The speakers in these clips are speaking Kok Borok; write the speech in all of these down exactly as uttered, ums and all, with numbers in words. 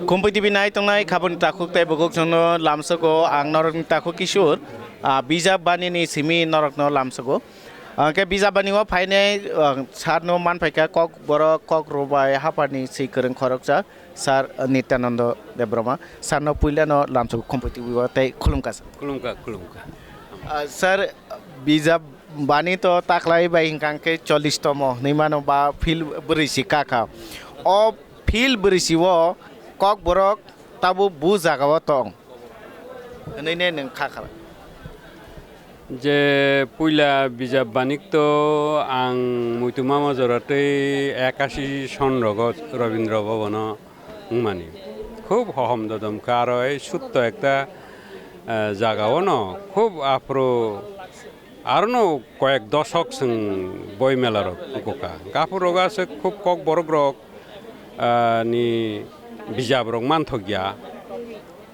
Khumpui T V nai tongnai khaboni takhuk tei bukhuk chwngno lamsogo ang norokni takhuk Kishore, ah, bijap banini simi norokno lamsogo. Ah, khe bijap bani o phainai, ah, sir no manphaikha kok borok kok rwbai haphani swi kwrwng khoroksa sir Nityanando Debbarma. Sir no puilano lamsogo Khumpui T V o tei khulumkha sir. Khulumkha, khulumkha. Ah, sir, bijap bani to taklai bai hwnkha khe chollish tomo hwnwi mano ba field bwrwi si kakha. O field bwrwi si o kok borok tabuk bu jaga o tong hwnwi ne nwng kha kha. Je puila bijap banik to ang muitu mama jora tei ekashi son rogo Rabindra Bhabano wngmani. Khub hohom dodom kha aro ei sutto ekta, eh, jaga o no khub aphuru aro no koyek doshok chwng boi mela rok wngkha. Aphuru rogo aswk khub kok borok rok, ah, ni bijap rok manthok ya.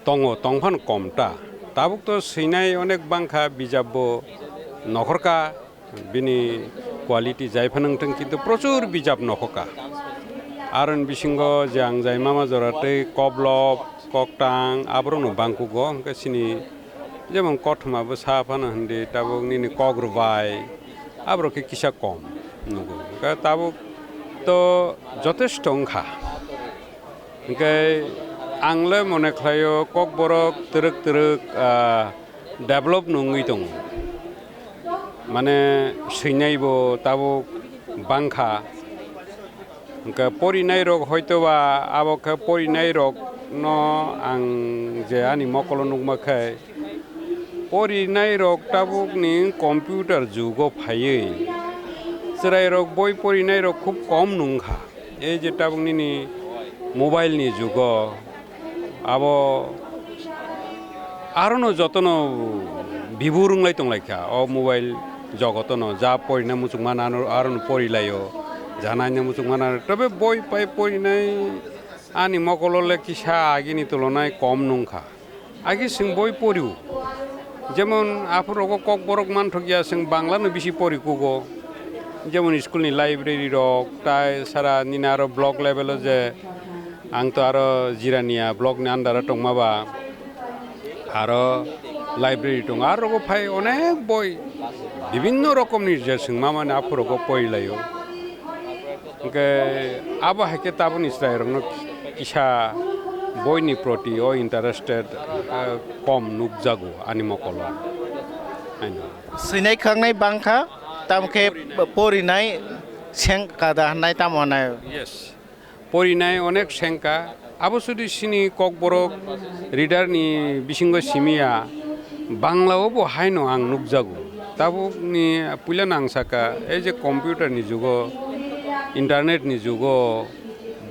Tongo, tong phano kom ta. Tabuk to swinai onek bangkha, bijap bo nokhorkha, bini quality jai phano wngthwng, kintu prochur bijap nokhorkha. Aroni bisingo je ang jai mama jora tei koplop, koktang, aborokno bangkugo, hwnkhe chini jemon kothoma bo sa phano hindi, tabuk nini kok rwbai, aborok khe kisa kom nugo. Hwnkhe tabuk to jotesto wngkha. Hingke ang le mone khlaio, kokborok twrwk twrwk, ah, develop nungwi tongo. Mane swinai bo tabuk bangkha. Hingke porinai rok hoito ba abo khe porinai rok no ang je ani mokolo nukma khe, porinai rok tabuk ni computer jugo phaiwi chwrai rok boi porinai rok khub kom nungkha. Ei je tabuk nini mobile ni jugo, abo arono jotono bibur wnglai tonglaikha o mobile jogotono, ja porina muchungmano arono porilaio, ja naina muchungmano, tobe boi pai porinai ani mokolo le kisa agini tulonai kom nungkha. Agi chwng boi porio. Jemon aphuru rogo kokborok manthok ya, chwng Bangla no bisi pori kugo. Jemon school ni library rok, tai sara nini aro block level o je ang to aro Jirania block ni under o tongma ba, aro library tongo, aro rogo phai onek boi bibinno rokom ni je chwng ma mani aphuru rogo pori laio. Hingke abo hai khe tabukni chwrairokno kisa boini proti o interested, eh, kom nukjago ani mokolo. Haino. Swinai khangnai bangkha, tamo khe porinai sengkha da hwnai tamo hwnai. Yes. Porinai onek sengkha. Abo sudi sini kokborok reader ni bisingo simi ya, Bangla o bo haino ang nukjago. Tabukni puilano ang saka, ei je computer ni jugo, internet ni jugo,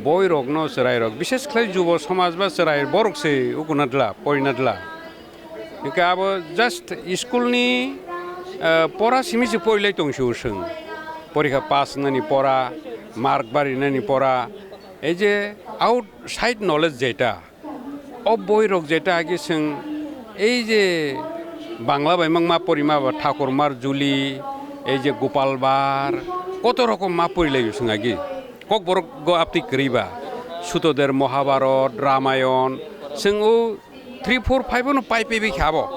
boi rok no chwrai rok, bishes khlai jubo somaj ba chwrai borok se ukuna dla, porina dla. Hingke abo just school ni, eh, pora simi se porilai tong si o chwng. Porikha pass wngnani pora, mark barinani pora, ei je outside knowledge jeta, o boi rok jeta agi chwng ei je Bangla bai mang ma porima ba Thakur Marjuli, ei je Gopal Bar, koto rokom ma porilai o chwng agi. Kokborok go aptwi kwrwi ba, Sutoder Mohabharat, Ramayon, chwng o three, four, five no pai pebei kha abo.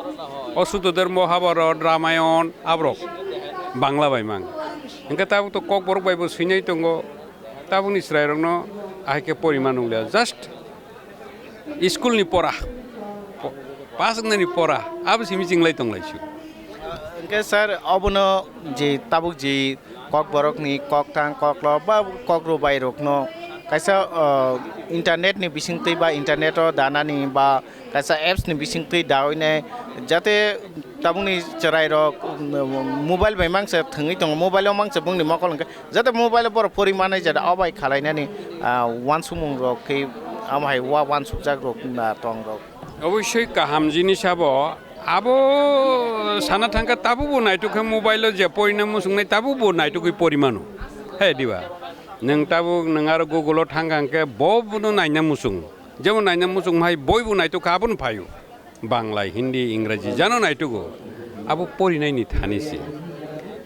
O Sutoder Mohabharat, Ramayon, aborok Bangla bai mang. Hingke tabuk to kokborok bai bo swinai tongo. Tabukni chwrairokno ahai khe porima nukliya. Just school ni pora, po-, pass wngnani pora, abo simi chinglai tonglaisio. Hingke sir, obono je tabuk je kokborokni koktang, koklo ba kokrobairokno kaisa, ah, internet ni bisingtwi ba internet o danani ba kaisa apps ni bisingtwi daoine jate tabukni chwrairok, um, mobile bai mangsa thwngwi tongo, mobile o mangsa bongni mokol hwnkhe jate mobile o borok pori manai jate o bai khalainani, ah, uansukmung rok khe amo hai ua uansukjak rok, ah, tong rok. Oboisoi kaham jinis abo, abo sana thangkha tabukbo naitukhe mobile o je porina muchungnai tabukbo naitugwi porimano. He diba? Nwng tabuk nwng aro Google o thangkha hwnkhe bo bono naina muchung. Jemon naina muchung hai boibo naitukha abono phaio. Bangla, Hindi, Ingraji jano naitugo. Abo porinaini thani se.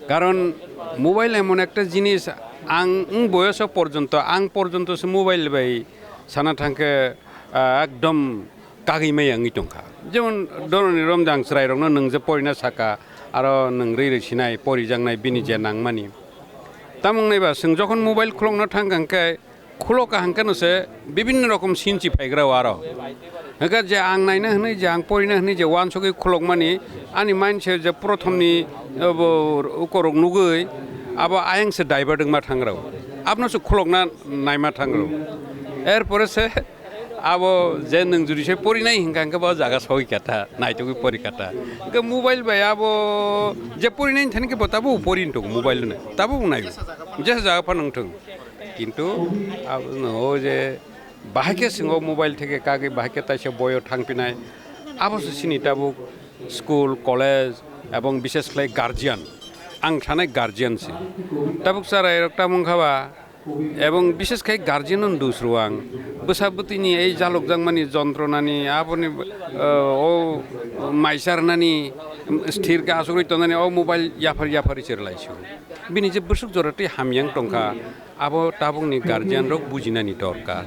Karon mobile emon ekta jinis ang wng boyoso porjonto, ang porjonto se mobile bai sana thangkhe ah, ekdom kagwi maya wngwi tongkha. Jemon doroni romjang chwrairokno nwng je porina saka, aro nwng rwi rwi sinai, porijaknai bini je nangmani. Tamung naiba, chwng jokhon mobile khulokna thangkha hwnkhe, khulok kaham khe no se bibinno rokom sinchi phaigra o aro. Hwnkhe je ang naina hwnwi, je ang porina hwnwi je uansugwi khulokmani, ani mind se je prothomni, eh, bo, ukorok nugwi abo ayang se divert wngma thangrao. Abono se khulokna naima thangrao. Erpore se abo je nwng jodi se porinai hwnkha hwnkhe bo jaga sogwi kha ta, naitugwi pori kha ta. Hwnkhe mobile bai abo je porinai thani khe bo tabuk porin tongo mobile no. Tabuk nai. Jesa jaga phano wngthung. Kintu abo no o je bahai khe chwng o mobile theke kagwi bahai khe taisa boyo thangpinai, abo se chini tabuk school, college ebong bishes khlai guardian, ang sanai guardian se. Tabuk chwrairok tamung kha ba, ebong bishes khai guardian no dusru ang. Bwsa bwtwini ei jalokjakmani jontronani, aboni, eh, o maisarnani, sthir khe asugwi tongnani o mobile yaphar yaphar se rwlai si o. Bini je bwswk jora twi hamya wng tongkha, abo tabukni guardian rok bujinani dorkar.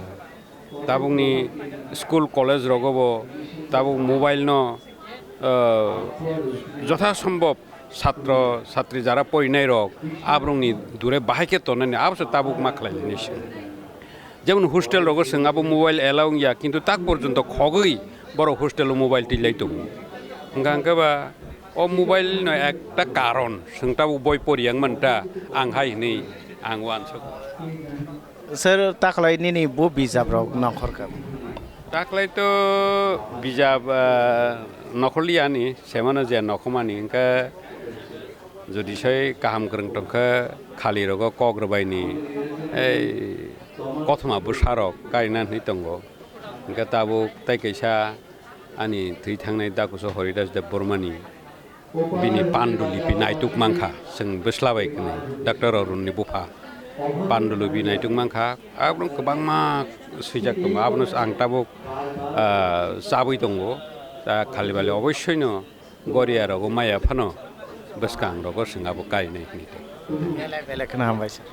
Tabukni school college rogo bo tabuk mobile no, ah, jotha sombhob satro satri jara porinai rok aborokni dure bahai khe tonani abo se tabuk ma khlai lainai se. Jemon hostel rogo chwng abo mobile allow wngya, kintu tak porjonto khogwi borok hostel o mobile twi lai tongo. Hwnkha hwnkhe ba o mobile no ekta karon, chwng tabuk boi pori yang man ta, ang hai hwnwi ang uansuk. Sir, taklai nini bo bijap rok nongkhor kha? Taklai to bijap, ah, nokhorliya ani, semano je nokhormani, hwnkhe jodi sai kaham kwrwng tongkhe khali rogo kok rwbaini, ei kothoma bwsa rok kaina hwnwi tongo. Hwnkhe tabuk tai kaisa ani thwi thangnai dakuso Horidas Debbarmani bini Pandulpi naituk mankha, chwng bwsla bai kwnwi, Doctor Arunni bupha Pandulpi naituk mankha. Abono kwbangma swijak tongo, abono ang tabuk, ah, chabwi tongo. Ta khali bali obossoi no Goria rogo maya phano bwskang rogo chwng abo kainai hwnwi tongo. Belai belai kheno hambai sir.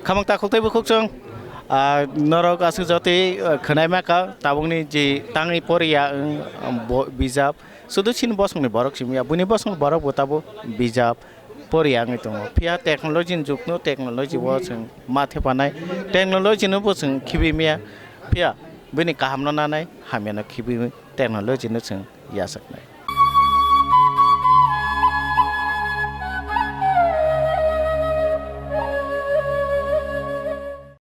Khamang takhuk tei bukhuk chwng, ah, norok aswk jotwi, ah, khwnai maka tabukni je tangwi poriya wng, um, bo-, bijap. Sudu chini bosongni borok simi ya, buini bosongni borok bo tabo bijap poriya wngwi tongo. Phiya technology ni jukno, technology o chwng ma thepanai, technology no bo chwng khibi maya. Phiya bini kaham no nanai, hamya no khibi technology no chwng yachaknai.